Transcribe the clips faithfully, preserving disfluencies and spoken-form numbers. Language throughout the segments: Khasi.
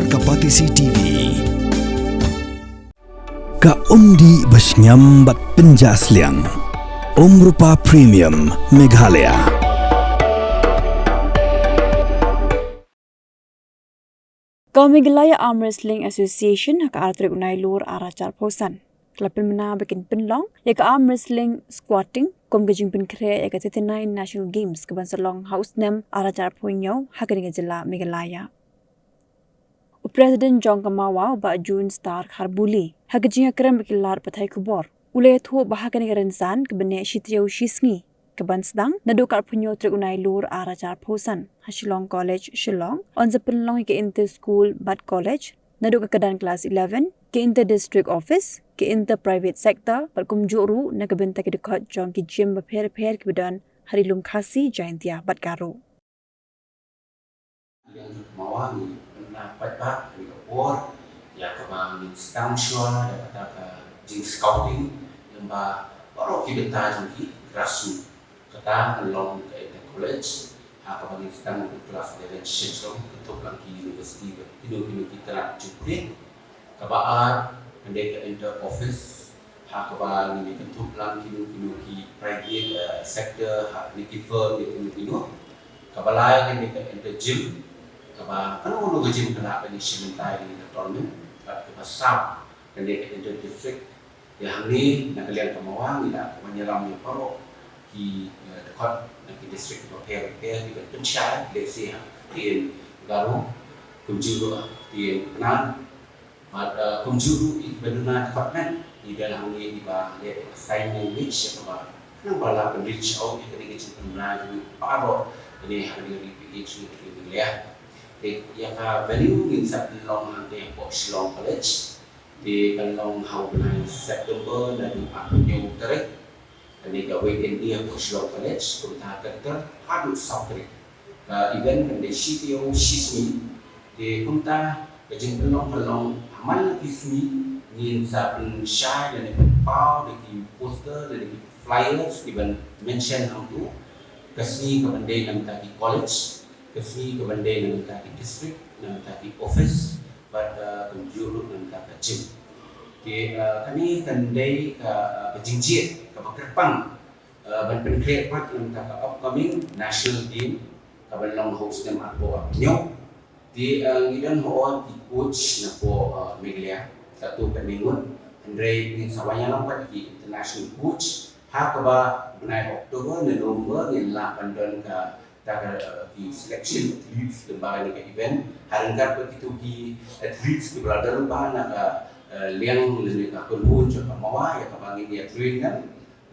Ka Batesi T V. Ka umdih ba shngiam bad pynjah sliang. Umrupa Premium Meghalaya. Ka Meghalaya Arm Wrestling Association ha ka ar tarik u Nailur ar hajar arphew san ka la pynbna ba kin pynlong ïa ka arm wrestling squatting kum ka jingpynkhreh ïa ka thirty-nine National Games ka ban sa long ha u snem ar hajar arphew hynñiew ha kane ka jylla Meghalaya. U President jong ka MAWA u Bah June Star Kharbuli ha ka jingïakren bad ki lad pathai khubor u la ïathuh ba ha kane ka rynsan ka ban neh shi taïew shi sngi ka ban sdang naduh ka arphew hynñiew tarik u Nailur ar hajar arphew san ha Shillong College Shillong, yn sa pynlong ïa ka inter school bad college naduh ka kyrdan klas eleven, ka inter district office, ka inter private sector bad kumjuh ruh na ka bynta ki dkhot jong ki gym bapher bapher kiba don ha Ri Lum Khasi, Jaintia bad Garo. Ïa ka MAWA ngi pynbna paidbah ha kane ka por ïa kaba ngin sdang shuwa ïa kata ka jing scouting lyngba baroh ki bynta jong ki grassroots. Kata kan long ka inter college ha kaba ngin sdang naduh klas eleven shisha, kynthup lang ki university bad kino kino ki tnat jingpule. Kaba ar kan dei ka inter office ha kaba ngin ïa kynthup lang kino kino ki private, eh, sector ha kine ki firm ïa kino kino. Kaba lai kan dei ka inter gym kaba kano kano ka gym ka lah ban ïashim bynta ïa kane ka tournament. Bad kaba saw kan dei ka inter district. Ïa hangne na ka liang ka MAWA ngi la wan ïalam ïa baroh ki, eh, dkhot na ki district bapher bapher kiban pynshai, lehse ha ka ktien Garo, kumjuh ruh ha ka ktien Knar. Bad, eh, kumjuh ruh ïa kiba duna dkhot met, ngi don hangne kiba leh ïa ka sign language ïa kaba khnang ba lah ban reach out ïa kane ka jingpynbna jong ngi baroh kane ha ka ri P H ngi ka ri Meghalaya. Te ïa ka venue ngin sa pynlong hangtei hapoh Shillong College. Te kan long ha u bnai September naduh arphew hynñiew tarik. Kane ka weekend ngi hapoh Shillong College kumta kynter haduh saw tarik. Ka event kan dei shi taïew shi sngi. Te kumta ka jingpynlong kan long ha man la ki sngi ngin sa pynshai lane pynpaw da ki poster lane ki flyers kiban mention hangto. Ka sngi kaban dei na bynta ki college, ka sngi kaban dei na bynta ki district, na bynta ki office, bad, eh, kumjuh ruh na bynta ka gym. Te, eh, kane kan dei ka, eh, ka jingjied kaba kyrpang, eh, ban pynkhreh pat na bynta ka upcoming National Game kaban long ha u snem arphew arphew hynñiew. Te, eh, ngi don hooid ki coach napoh, eh, Meghalaya, katto katne ngut, hynrei ngin sa wan ïalam pat ki international coach ha kaba bnai October ne November ngin lah ban don ka ta ka, eh, ki selection athletes lyngba kane ka event. Ha ryngkat bad kito ki athletes kiba la don lyngba na ka, eh, liang lane ka kynhun jong ka MAWA ïa kaba ngin ïa train them.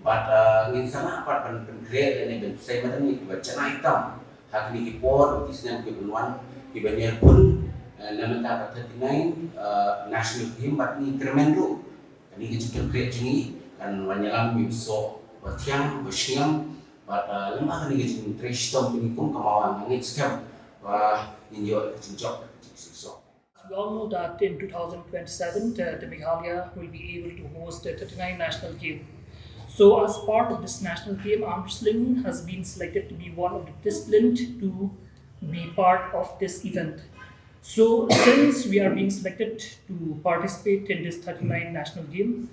Bad, eh, ngin sa lah pat ban pynkhreh lane ban sei madan ïa kiba janai tam ha kine ki por ki snem kiban wan kiban ïarpun, eh, na bynta ka thirty-nine, eh, National Game bad ngi kyrmen ruh kane ka jingpynkhreh jong ngi kan wan ïalam ïa u soh ba thiang ba shngiam. Bad, uh, lem bad kane ka jingtrei shitom jong ngi kum ka MAWA, nga ngeit skhem ba ngin ïoh ka jingjop, ka jingsuk. As we all know that in two thousand twenty-seven, the, the Meghalaya will be able to host the thirty-nine National Game. So, as part of this National Game, arm wrestling has been selected to be one of the discipline to be part of this event. So, since we are being selected to participate in this thirty-nine National Game,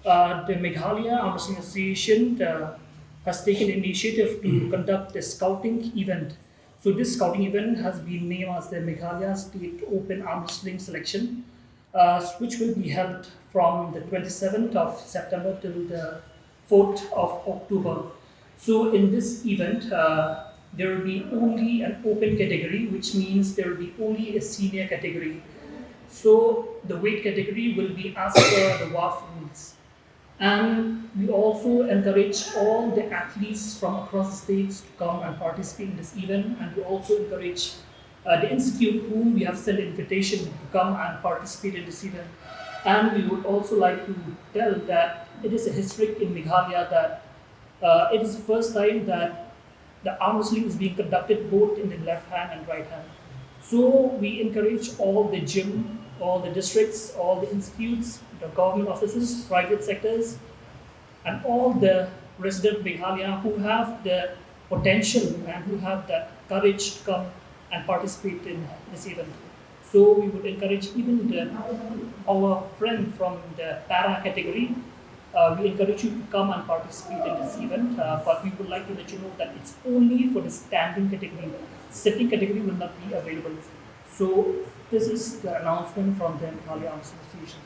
uh, the Meghalaya Arm Wrestling Association, uh, has taken initiative to conduct a scouting event. So, this scouting event has been named as the Meghalaya State Open Arm Wrestling Selection, uh, which will be held from the twenty-seventh of September till the fourth of October. So in this event, uh, there will be only an open category, which means there will be only a senior category. So the weight category will be as per the WAF rules. And we also encourage all the athletes from across the states to come and participate in this event. And we also encourage uh, the institute whom we have sent invitation to come and participate in this event. And we would also like to tell that it is a historic in Meghalaya that uh, it is the first time that the arm wrestling is being conducted both in the left hand and right hand. So we encourage all the gym, all the districts, all the institutes, the government offices, private sectors, and all the resident Meghalaya who have the potential and who have the courage to come and participate in this event. So we would encourage even the our friend from the para category. Uh, we encourage you to come and participate in this event, uh, but we would like to let you know that it's only for the standing category. Sitting category will not be available. So this is the announcement from the Meghalaya Arms Association.